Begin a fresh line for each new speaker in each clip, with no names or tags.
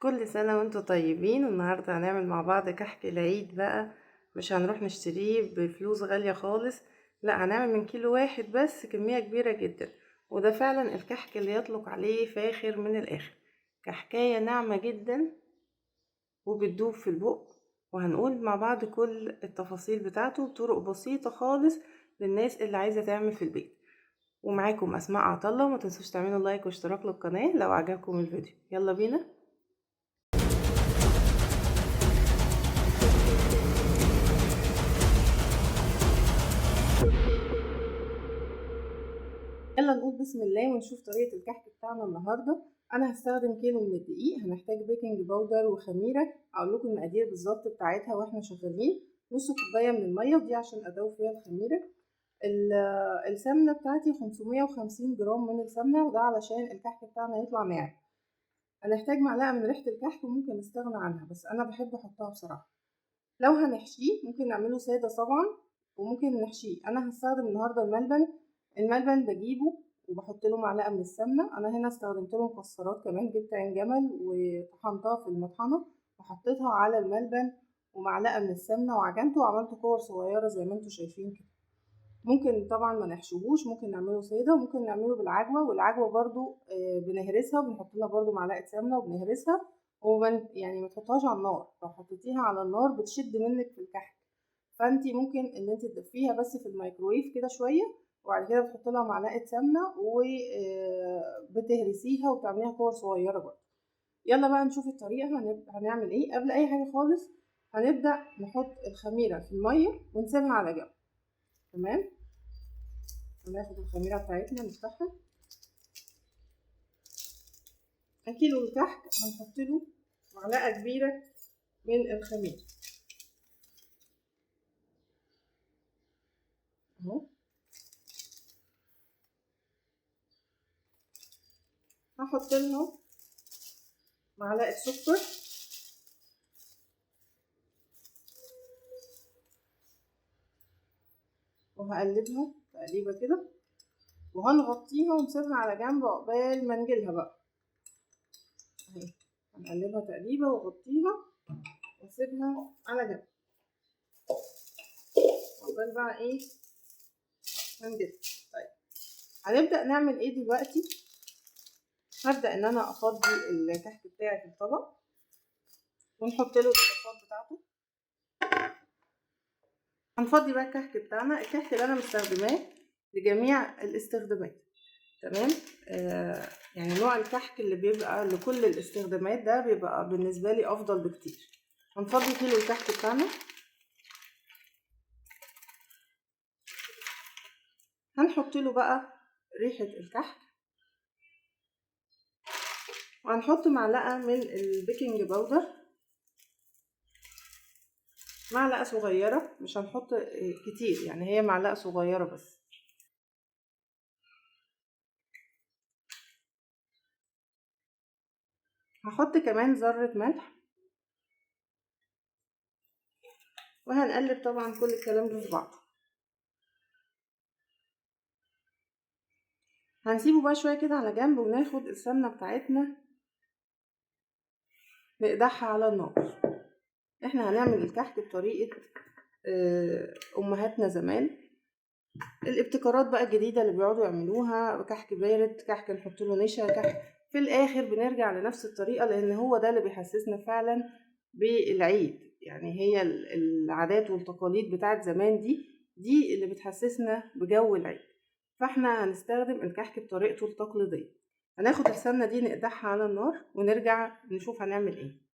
كل سنة وانتم طيبين. النهاردة هنعمل مع بعض كحك العيد بقى، مش هنروح نشتريه بفلوس غالية خالص، لا هنعمل من كيلو واحد بس كمية كبيرة جدا، وده فعلا الكحك اللي يطلق عليه فاخر من الاخر. كحكاية ناعمة جدا وبتدوب في البق، وهنقول مع بعض كل التفاصيل بتاعته بطرق بسيطة خالص للناس اللي عايزة تعمل في البيت. ومعاكم أسماء عطالله، وما تنسوش تعملوا لايك واشتراك للقناة لو عجبكم الفيديو. يلا بينا. يلا نقول بسم الله ونشوف طريقة الكحك بتاعنا النهاردة. أنا هستخدم كيلو من الدقيق، هنحتاج baking powder وخميرة، هقول لكم المقادير بالظبط بتاعتها واحنا شغالين. نص كوباية من المية، ودي عشان أدوب فيها الخميرة. السمنة بتاعتي 550 جرام من السمنة، وده علشان الكحك بتاعنا يطلع ناعم. هنحتاج معلقة من ريحة الكحك، وممكن نستغنى عنها بس أنا بحب أحطها بصراحة. لو هنحشيه ممكن نعمله سادة طبعا، وممكن نحشيه. أنا هستخدم النهاردة الملبن. الملبن بجيبه وبحط له معلقة من السمنة. أنا هنا استخدمت له مكسرات كمان، جبت عين جمل وطحنتها في المطحنة وحطيتها على الملبن ومعلقة من السمنة وعجنته وعملته كور صغيرة زي ما انتم شايفين كده. ممكن طبعا ما نحشوهوش، ممكن نعمله ساده، وممكن نعمله بالعجوه، والعجوه برضو بنهرسها وبنحط لها برضو معلقه سمنه وبنهرسها، يعني ما تحطهاش على النار، لو حطيتيها على النار بتشد منك في الكحك، فانتي ممكن ان انت تدفيها بس في الميكرويف كده شوية، وبعد كده بتحط لها معلقه سمنه وبتهرسيها وبتعمليها كور صغيرة برضو. يلا بقى نشوف الطريقة. هنعمل ايه. قبل اي حاجة خالص هنبدا نحط الخميره في المية ونسيبها على جنب. تمام، هناخد الخميره بتاعتنا نفتحها. كيلو الكحك هنحط له معلقه كبيرة من الخميره اهو. هحط لها معلقه سكر، وهقلبها تقليبه كده، وهنغطيها ونسيبها على جنب عقبال ما نجيلها بقى. اهي هنقلبها تقليبه واغطيها واسيبها على جنب عقبال بقى ايه ما نجيلها. طيب هنبدا نعمل ايه دلوقتي؟ هبدا ان انا افضي الكحك بتاعي في الطبق ونحط له الاضافات بتاعته. هنفضي بقى الكحك بتاعنا، الكحك اللي انا مستخدماه لجميع الاستخدامات. تمام، يعني نوع الكحك اللي بيبقى لكل الاستخدامات ده بيبقى بالنسبة لي افضل بكتير. هنفضي كيلو الكحك بتاعنا، هنحط له بقى ريحه الكحك، وهنحط معلقه من ال baking powder، معلقه صغيرة، مش هنحط كتير، يعني هي معلقه صغيرة بس. هحط كمان ذره ملح، وهنقلب طبعا كل الكلام ده في بعضه. هنسيبه بقى شوية كده على جنب، وناخد السمنة بتاعتنا نقدحها على النار. احنا هنعمل الكحك بطريقة امهاتنا زمان، الابتكارات بقى الجديدة اللي بيقعدوا يعملوها، كحك بارد، كحك نحط له نشا، كحك، في الاخر بنرجع لنفس الطريقة، لان هو ده اللي بيحسسنا فعلا بالعيد. يعني هي العادات والتقاليد بتاعت زمان دي اللي بتحسسنا بجو العيد. فاحنا هنستخدم الكحك بطريقته التقليدية. هناخد السمنة دي نقدحها على النار ونرجع نشوف هنعمل ايه.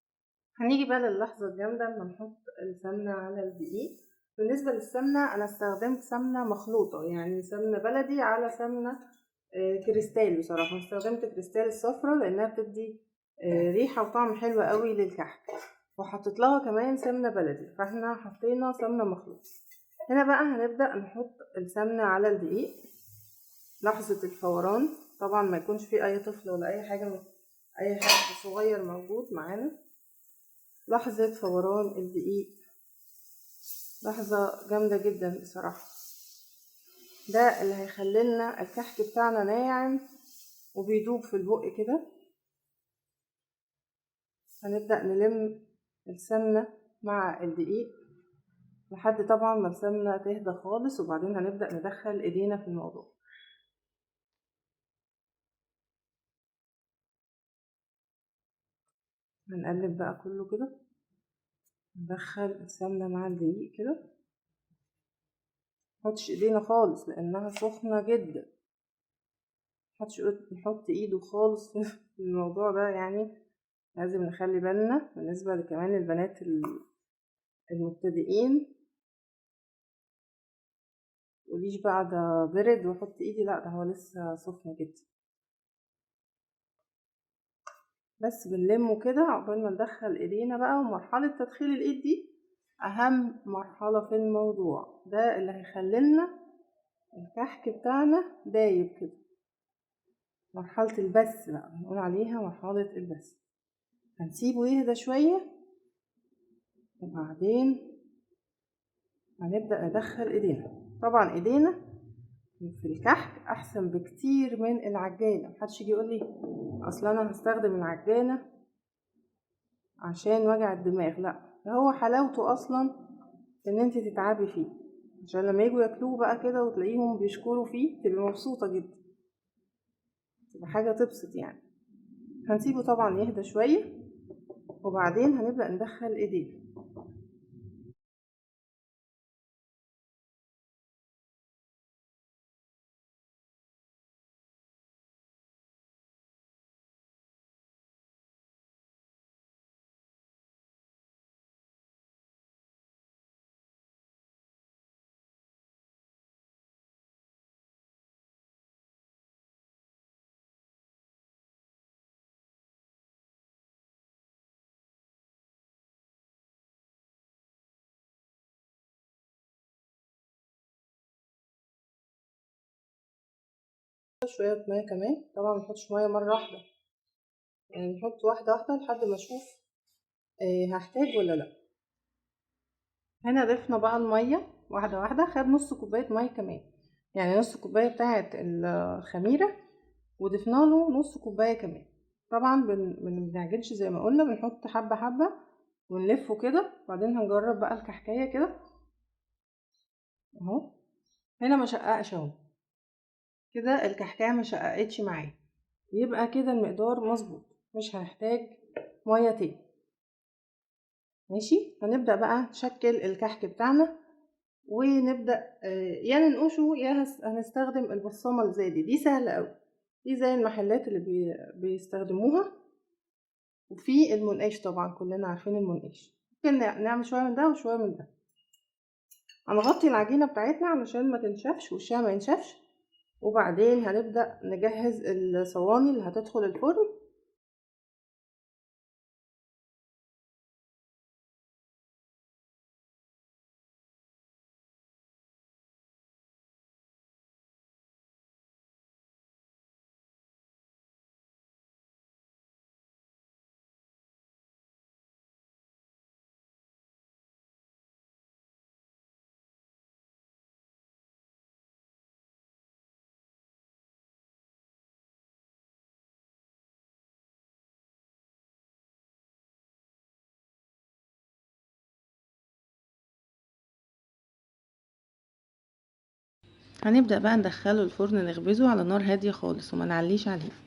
هنيجي بقى للحظة الجامدة اما نحط السمنة على الدقيق. بالنسبة للسمنه انا استخدمت سمنه مخلوطه، يعني سمنه بلدي على سمنه كريستال. بصراحة استخدمت كريستال الصفرا لانها بتدي ريحه وطعم حلو قوي للكحك، وحطيت لها كمان سمنه بلدي، فاحنا حطينا سمنه مخلوطه. هنا بقى هنبدا نحط السمنة على الدقيق. لحظة الفوران طبعا ما يكونش في اي طفل ولا اي حاجة، اي حد صغير موجود معانا. لحظة فوران الدقيق لحظة جامدة جدا بصراحة، ده اللي هيخلي لنا الكحك بتاعنا ناعم وبيدوب في البق كده. هنبدأ نلم السمنة مع الدقيق لحد طبعا ما السمنة تهدى خالص، وبعدين هنبدأ ندخل ايدينا في الموضوع. هنقلب بقى كله كده، ندخل السمنة مع الدقيق كده، نحطش ايدينا خالص لانها سخنة جدا، محدش يحط ايده خالص في الموضوع ده، يعني لازم نخلي بالنا. بالنسبة كمان للبنات المبتدئين، متقوليش بقى ده برد واحط ايدي، لا ده هو لسه سخن جدا. بس بنلمه كده عقبال ما ندخل ايدينا بقى. ومرحلة تدخيل الايد دي اهم مرحلة في الموضوع ده، اللي هيخلينا الكحك بتاعنا دايب كده. مرحلة البس بقى بنقول عليها مرحلة البس. هنسيبه يهدى شوية وبعدين هنبدأ ندخل ايدينا. طبعا ايدينا في الكحك احسن بكتير من العجانة. محدش يجي يقول لي اصل انا هستخدم العجانة عشان وجع الدماغ، لا ده هو حلاوته اصلا ان انت تتعبي فيه، عشان لما يجوا ياكلوه بقى كده وتلاقيهم بيشكروا فيه تبقي مبسوطة جدا، تبقى حاجة تبسط يعني. هنسيبه طبعا يهدى شوية وبعدين هنبدأ ندخل ايدينا. شوية مية كمان، طبعا ما نحطش مية مرة واحدة، يعني نحط واحدة واحدة لحد ما اشوف هحتاج ولا لا. هنا ضفنا بقى المية واحدة واحدة، خد نص كوباية مية كمان، يعني نص كوباية بتاعة الخميرة وضفنا له نص كوباية كمان. طبعا ما بنعجنش زي ما قلنا، بنحط حبة حبة ونلفه كده. وبعدين هنجرب بقى الكحكاية كده اهو. هنا ما شققش اهو كده، الكحكايه ما شققتش معايا، يبقى كده المقدار مظبوط، مش هنحتاج مية تاني. ماشي، هنبدا بقى نشكل الكحك بتاعنا ونبدا يا ننقشه يا هنستخدم البصامه اللي زي دي. دي سهلة قوي، دي زي المحلات اللي بيستخدموها. وفي المنقاش طبعا كلنا عارفين المنقاش، ممكن نعمل شوية من ده وشوية من ده. هنغطي العجينة بتاعتنا علشان ما تنشفش وشها ما ينشفش، وبعدين هنبدأ نجهز الصواني اللي هتدخل الفرن. هنبدأ بقى ندخله الفرن نخبزه على نار هادية خالص وما نعليش عليه.